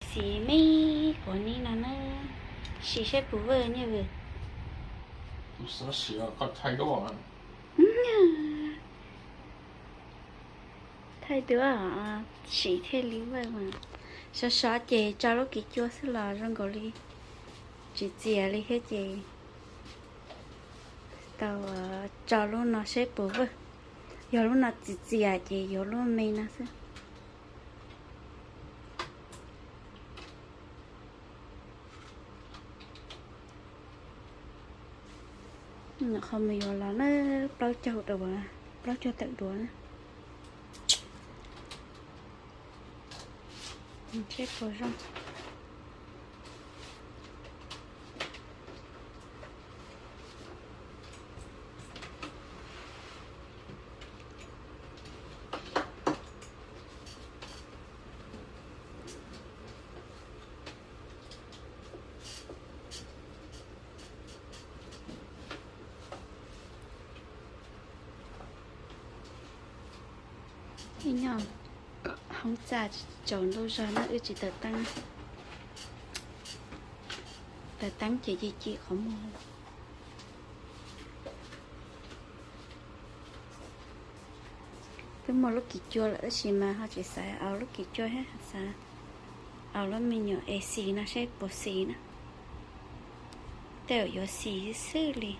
ສຽວເມກວ່ານີ້ນະເນີ ສຽວໃຊ້ປູເວີຍເວີ Tú sabes si acá Taidua, Taidua, ສຽວເທລີເວີ ມາ ຊອສເຈ ຈາລູກກີ່ຈົວ ສະຫຼາ ຣອງໂກລີ ຈີເຈຍລີເຮັດເຈ ເຕົາ ຈາລູກນໍ ໃຊ້ປູເວີຍ ຢາລູກນໍ ຈີເຈຍເຈ ຢາລູກເມນາຊະ. ເຂົາມາຢູ່ລາວນະ ເປົາເຈົ້າຕະວະ ເປົາເຈົ້າຕະດວະ ເຊໂປຣອງ. ພີ່ນ້ອງ ຫ້ອງຈາດຈອນໂລຈອນນະ ອື ຈິເຕີຕັ້ງ ເຕີຕັ້ງເຈຈີຈີຂອງໝໍ ເປັນໝໍລູກກີ່ຈົວລະ ເອີ ຊິມາ ເຮົາຊິໃສ່ເອົາລູກກີ່ຈົວໃຫ້ສາ ເອົາລະມີຫຍໍເອຊີນະ ໃຊ້ໂປຣຊີນະ ແຕ່ວ່າຢູ່ຊີຊື່ລີ.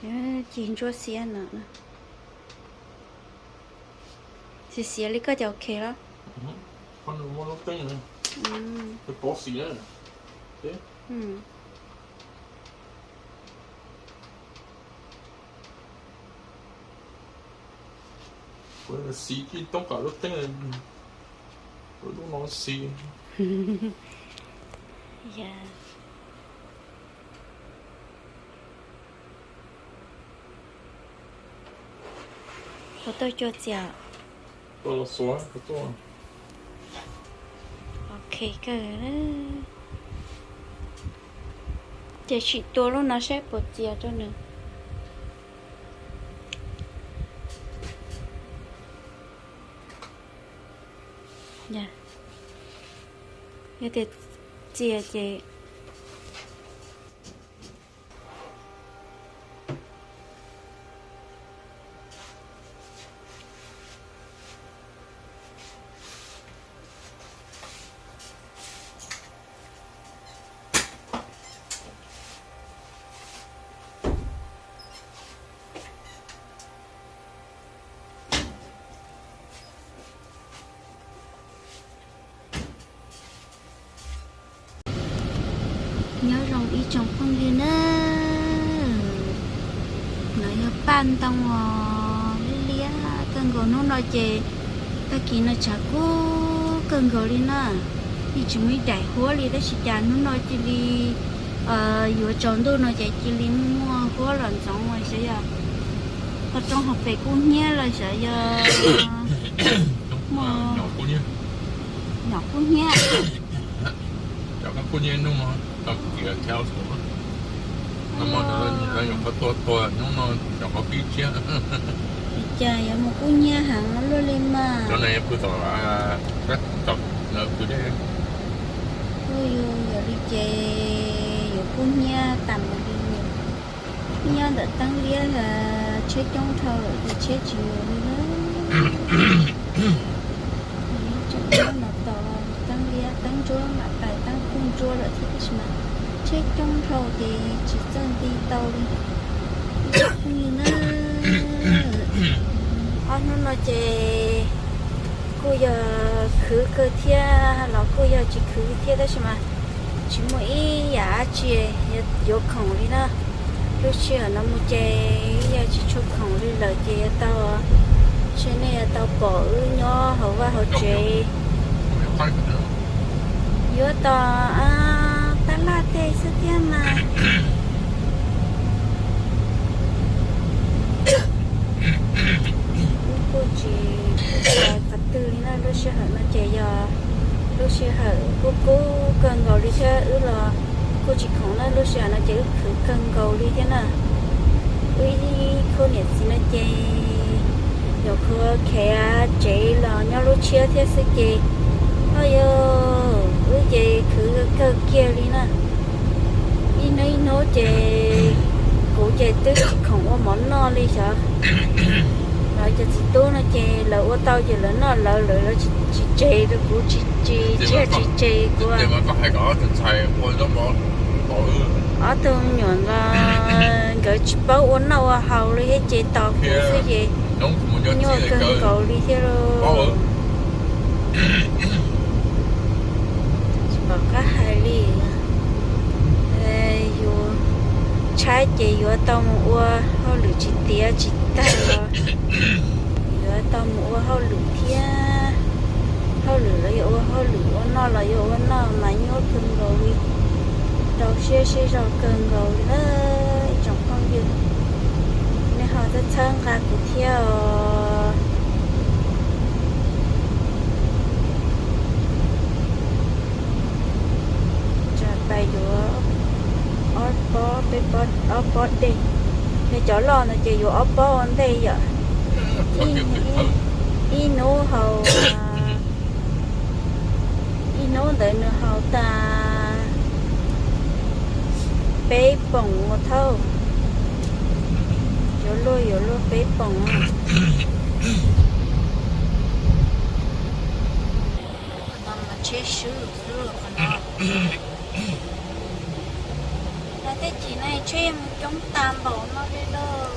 ເອີ ຈີນຈົວເຊຍນະ ຊິເຊຍລີກະຈະໂອເຄລະ ອືມ ອືມ. ໂອເຄ ເກີ ເຈຊິຕົວໂລນະ ໃຊ້ໂປຣເຈຍໂຕໜຶ່ງ ຢ່າ ຢ່າແຕ່ເຈຍເຈ. Nhớ dòng y chồng không đi nữa. Nó nhớ pan tông ò lia lia cơn gầu nút nó chê. Ta ký nó chả cú cơn gầu đi nè. Đi chỉ mới đẩy hố đi, ta chỉ chả nút nó chỉ đi, ờ, vừa tròn đô nó chả chỉ đi mua hố lợn sống rồi sẽ giờ. Có trong học về cú nhé là sẽ giờ. Mua. Ờ, nhỏ cú nhé. Nhỏ cú nhé. Chọn các cô nhé nung mà, chọn kiểu theo số. Nó mà nó là, nó dùng có tua tua, nó mà chọn có pi chia. Đi chà, giờ một cú nhé hẳn nó luôn lên mà. Cho nên cứ tỏ, à, các chọn nó cứ đây. Ôi, giờ đi chè, giờ cú nhé tầm đi. Nho đợt tăng lia là chết chống thầu rồi thì chết chịu rồi đó. Chống nó nó to tăng lia, tăng chúa mà tài tăng phun chúa rồi thì cái mà chết chống thầu thì chỉ chân đi tàu đi. Không như nó. Ơ, nó nói chê cô giờ khứ cơ thiê, nó cô giờ chỉ khứ thiê đó chứ mà. Chỉ mua ít giả chia, có khổng đi đó. Lúc xưa nó mua chè, giờ chỉ cho khổng đi lợ chè tao. Chè này tao bỏ ư nho, hầu va hầu chè. Tỏ, à, ta la tê sư thiêm mà. Cô chỉ phải phạt tư đi na, lúc sơ hở nó chạy giờ, lúc sơ hở cô, cô cần gọi đi xe ứ lo, cô chỉ khổng na, lúc sơ hở nó chạy ứ khử cần gọi đi thế nào. Ui, khô niệm gì nó chê. Dầu khô khé chế lo nhó lúa chia thiệt sư chê. Ôi dồi, ui chê khứ cơ kia đi nè. Ih nố, ih nố chê. Cú chê tức khổng ua món no đi chớ. Lỡ cho chị tú nó chê, lỡ ua tao chê lỡ no lỡ, lỡ, lỡ chị, chị chê rồi cú chị, chị, chị, chị chê cú à. Ót thùng nhuộn là gỡ chị báu ua nọ ua hầu đi hết chế tỏ cú sư chế. Nhua cơn cầu đi thế rồi. Chị bảo cá hài đi. Ê, yua. Trái chế yua tao một ua, hầu lử chị tía, chị tay rồi. Yua tau mù ua hauh lửng thiab. Hauh lửng lawv yuav ua hauh lửng, ua noj lawv yuav ua noj, mas nyuaj kawg nkaus li, rau siab siab zog kawg nkaus li na ib tsoom phooj ywg. Nej ho txhawb txhawb nqa kuv thiab os. Tsam pais yuav ob pob, peb pob, ob pob dej. Yog cov loj no ces yuav ob pob ua ntej yom. Ib, ib hnub haus, ib hnub ntawd nws haus tas peb poom ua thauj. Yuav luaj yuav luaj peb poom. Qhov no mas tsheb swb xwb qhov no. Lawv tej chim no tsheb mus coob tag npaum no li lauj.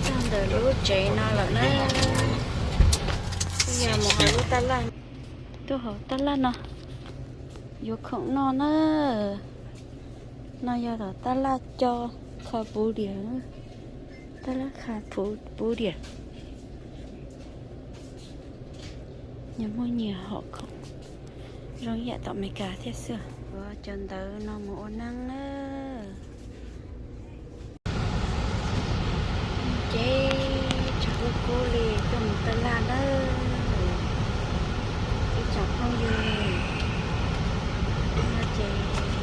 Txog ntawm lub tsev no lawm na. Yog mus hauv lub tab laj, tuaj hauv tab laj no, yuav khoom noj na. No yog tom tab laj co khav puv diam, tab laj khav puv diam. Nyias muaj nyias hom khoom, zoo yam tom Amelikas thiab xwb. Yuav cov ntawv no mus ua neeb na. Ces tsam kub kub li tuaj mus tab laj na, ib tsoom phooj ywg. No ces tus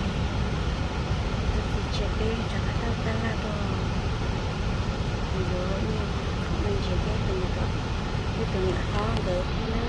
txiv tshiab peb rov qab tuaj tab laj dua, yuav ib nyuag khoom me ntsis thiab, tus niam hlob, tus niam hlob nkawd thiab na.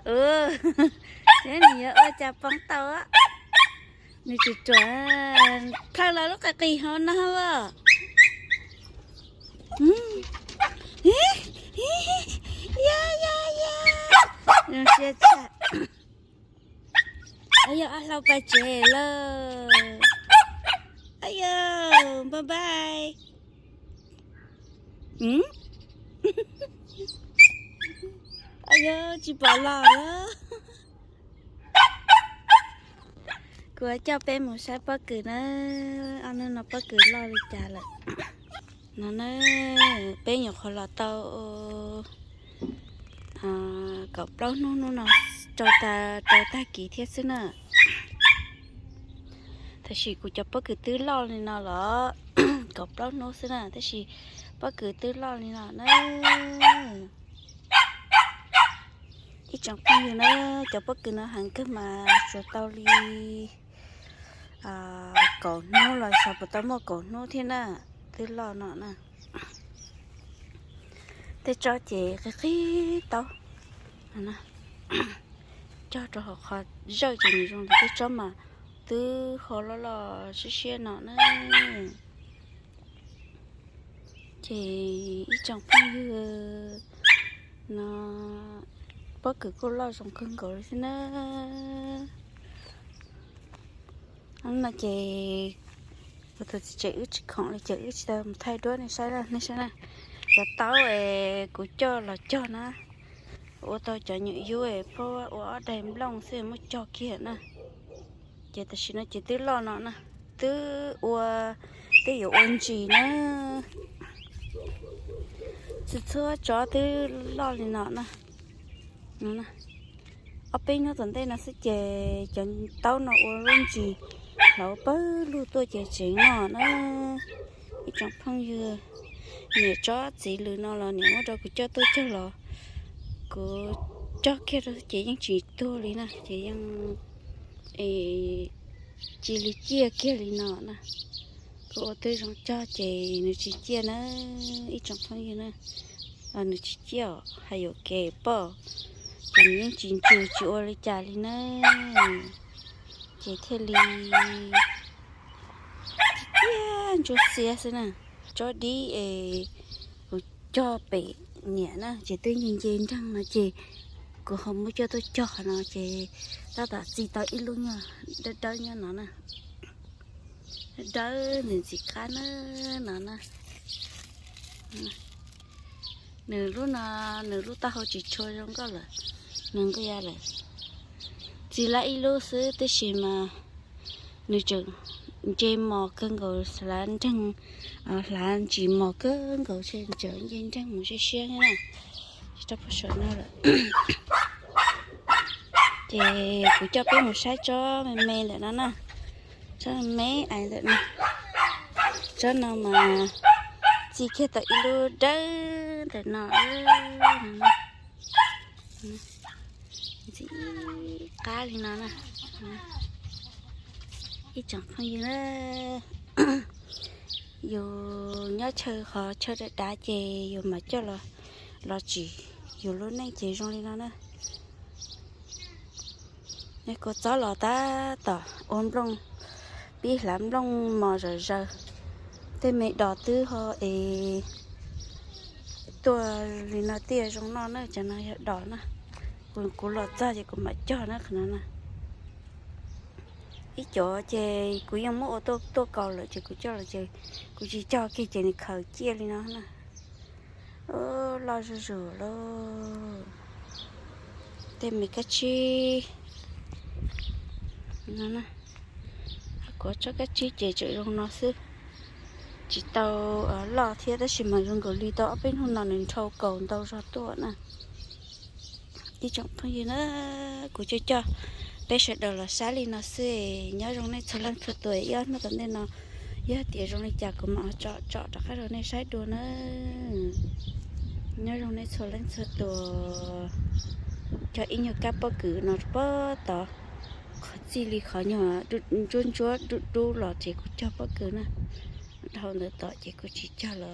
Ơ, thế này ơ, chả bóng tàu á. Nụ chỉ chuẩn. Thằng là lúc cái kỳ hôn nó hả? Ơ. Hí, hí, hí. Ya, ya, ya. Nụ chia chả. Ơ, ya, alo, bye, chế lơ. Ơ, ya, bye bye. ອືມ ອາຍ ຈິບອລາ ກົວເຈົ້າເປັນໝູຊາຍ ປອກກືນະ ເອົາເນີນອກ ປອກກືລອດເລີຍຈ້າລະ ນະ ເປັນຫຍັງ ຂໍລອດເຕົາ ອາ ກອບເປົາໜູ ໜູເນາະ ໂຕຕາ ໂຕຕາກີທຽດຊຶນະ. ແຕ່ຊິກູຈະປອກກືຕື້ລອດນີ້ນະຫຼໍ ກອບເປົາໜູຊຶນະ ແຕ່ຊິປອກກືຕື້ລອດນີ້ນະເນີ ອີ່ຈັງປ້ອງຢູ່ເນີ ຈະປອກກືນະ ຫັນເກີດມາສວນເຕົາລີ ອາ ກອບໜູລອຍຊາປະຕະໝໍ້ ກອບໜູທີ່ນະ ຕື້ລອດເນາະນະ. ເຕະຈໍເຈ ຄຣີເຕົາ ຫັ້ນນະ ຈໍໂຕຫໍຂອເຈີເຈ ນີ້ຈົງເຕະຈໍມາ ຕື້ຂໍຫຼໍ່ໆ ຊຽວໆ ເນາະນະ ເຈ ອີ່ຈັງປ້ອງຢູ່ເນາະ ປອກກືກູລອດ ສົງເຄີງເກົາເລີຍຊິນະ. ອັນນະເຈ ບໍ່ຕົວເຈ ອຶດຊິຂອງເລີຍ ເຈ ອຶດຊິຕາມໄທດ້ວຍ ໃນໄຊລະ ໃນໄຊລະ ຈະເຕົາເອ ກູຈໍລະຈໍນະ ໂອຕອຈະຍືດຢູ່ເອ ເພາະວ່າໂອອອດໄດ້ບລັອງເສຍ ໝົດຈໍກຽນະ ເຈ ຕາຊິນະ ເຈ ຕື້ລອດເນາະນະ ຕື້ອວ ຕື້ຢູ່ອວນຈີນະ ຊຶຊວຈອ ຕື້ລອດເລີຍເນາະນະ. ນັ້ນນະ ເອົາເປັນເນາະ ຕອນເຕະນະ ສະເຈ ຈັນເຕົ້າເນາະ ໂອລຸນຈີ ເຮົາເປີລູກຕົວເຈເຈັງເນາະນະ ອີ່ຈັງພັງເຍືອ ເນຍຈອດສີຫຼືເນາະ ລະເນຍວ່າດອກກູຈອດຕົວເຈົ້າລະ ກູຈອດເຂດເຈຍັງຈີຕົວລີນະ ເຈຍັງ ເອ ຈີລີເຈຍເກຍລີເນາະນະ ກໍໂອເຕຍຈອງຈອດເຈ ໜູຈີເຈຍນະ ອີ່ຈັງພັງເຍືອນະ ອາ ໜູຈີເຈຍ ຫາຢູ່ເກປໍ ເຈຍັງຈີນຈູຈີໂອລີຈາລີນະ ເຈເທລີ ເຈຍນຈູເຊຍຊະນະ ຈອດດີເອ ກູ ຈໍເປເນຍນະ ເຈເຕີຍງເຢນດັງນະ ເຈ ກູເຮົາບໍ່ເຈົ້າຕົວຈໍເນາະ ເຈ ຕາຕາຊີຕາອີລຸຍເນາະ ເດີເດີເນາະນະ ເດີໜຶ່ງສີຂານເນາະນະ ໜຶ່ງລູກນະ ໜຶ່ງລູກຕາເຮົາຈີຊົວຍົງກໍລະ ໜຶ່ງກໍຢ່າລະ ຈີລາອີລູກຊືເຕຊິມາ ໜຶ່ງຈະເຈມອເກີງເຂົາສະຫຼານຈັ່ງ ອາ ຫຼານຈີມອເກີງເຂົາເຊັ່ນຈະເຢັນຈັ່ງໝູເຊຍເຊຍນີ້ນະ ຈະພໍສອນເນາະລະ ເຈ ກູຈະເປັນໝູຊາຍຈອແມ່ນແມ່ນແຫຼະນັ້ນນະ ຈອແມ່ນແມ່ນອາຍແຫຼະນະ ຈອນອມາ ຈີເຄຕະອີລູເດີ ແຕ່ນອເອີຍ ຈີກາລີນານະ ອີ່ຈັງພັງເຍືອນະ ຢູ່ຍອດເຊີ ຂໍເຊີດດາເຈ ຢູ່ມາເຈົ້າລະ ລອຈີ ຢູ່ລຸເນເຈ ຈົງລີນານະ ໃນໂກເຈົ້າລະຕາຕໍ່ ໂອນບລົງ ປີ້ຫຼາມລົງມໍເຈີເຈີ ເຕເມດອດຕື້ຮໍເອ ຕົວລີນາເຕຍຈົງນອນເນີ ຈະນອນຢາກດອນນະ ກູ ກູຫຼອດຈ້າເຈ ກູມາຈອນນະຂະໜາດນະ ອີ່ຈໍເຈ ກູຍັງບໍ່ໂອໂຕໂຕເກົາເລີຍເຈ ກູຈອລະເຈ ກູຈີຈອເກເຈນີ້ເຂົາເຈຍລີນານະ ໂອ ລອດຊູໆໂລ ເຕເມກາຊີ ນະນະ ອາໂກຈອກາຊີເຈ ຈະລົງນອນຊື ຈີເຕົາ ເອີ ລອດທຽດຕາຊິມາລົງໂກລີເຕົາ ເອົາເປັນຫູນອນເປັນໂທເກົາເຕົາຊອດຕົວນະ ອີ່ຈັງເພິ່ນຢູ່ນະ ກູຈະເຈາະ ເປຊະດອລລາຊາລີເນາະເຊ ຍອດລົງໃນໂຊແລງໂຊຕົວ ຍອດມາຕອນເດເນາະ ຍອດຕຽລົງໃນຈາກກູມາເຈາະ ເຈາະຕະກະໂດໃນຊາຍດູເນ ຍອດລົງໃນໂຊແລງໂຊຕົວ ເຈາະອີ່ຫຍັງກະປະກືເນາະ ປະຕໍ່ ຂໍຈີລີຂໍຫຍັງ ດຸ ຈົນຈວດ ດຸ ດຸຫຼໍເຈ ກູຈະປະກືນະ ເທົ່າເດີຕໍ່ເຈ ກູຈີຈະຫຼໍ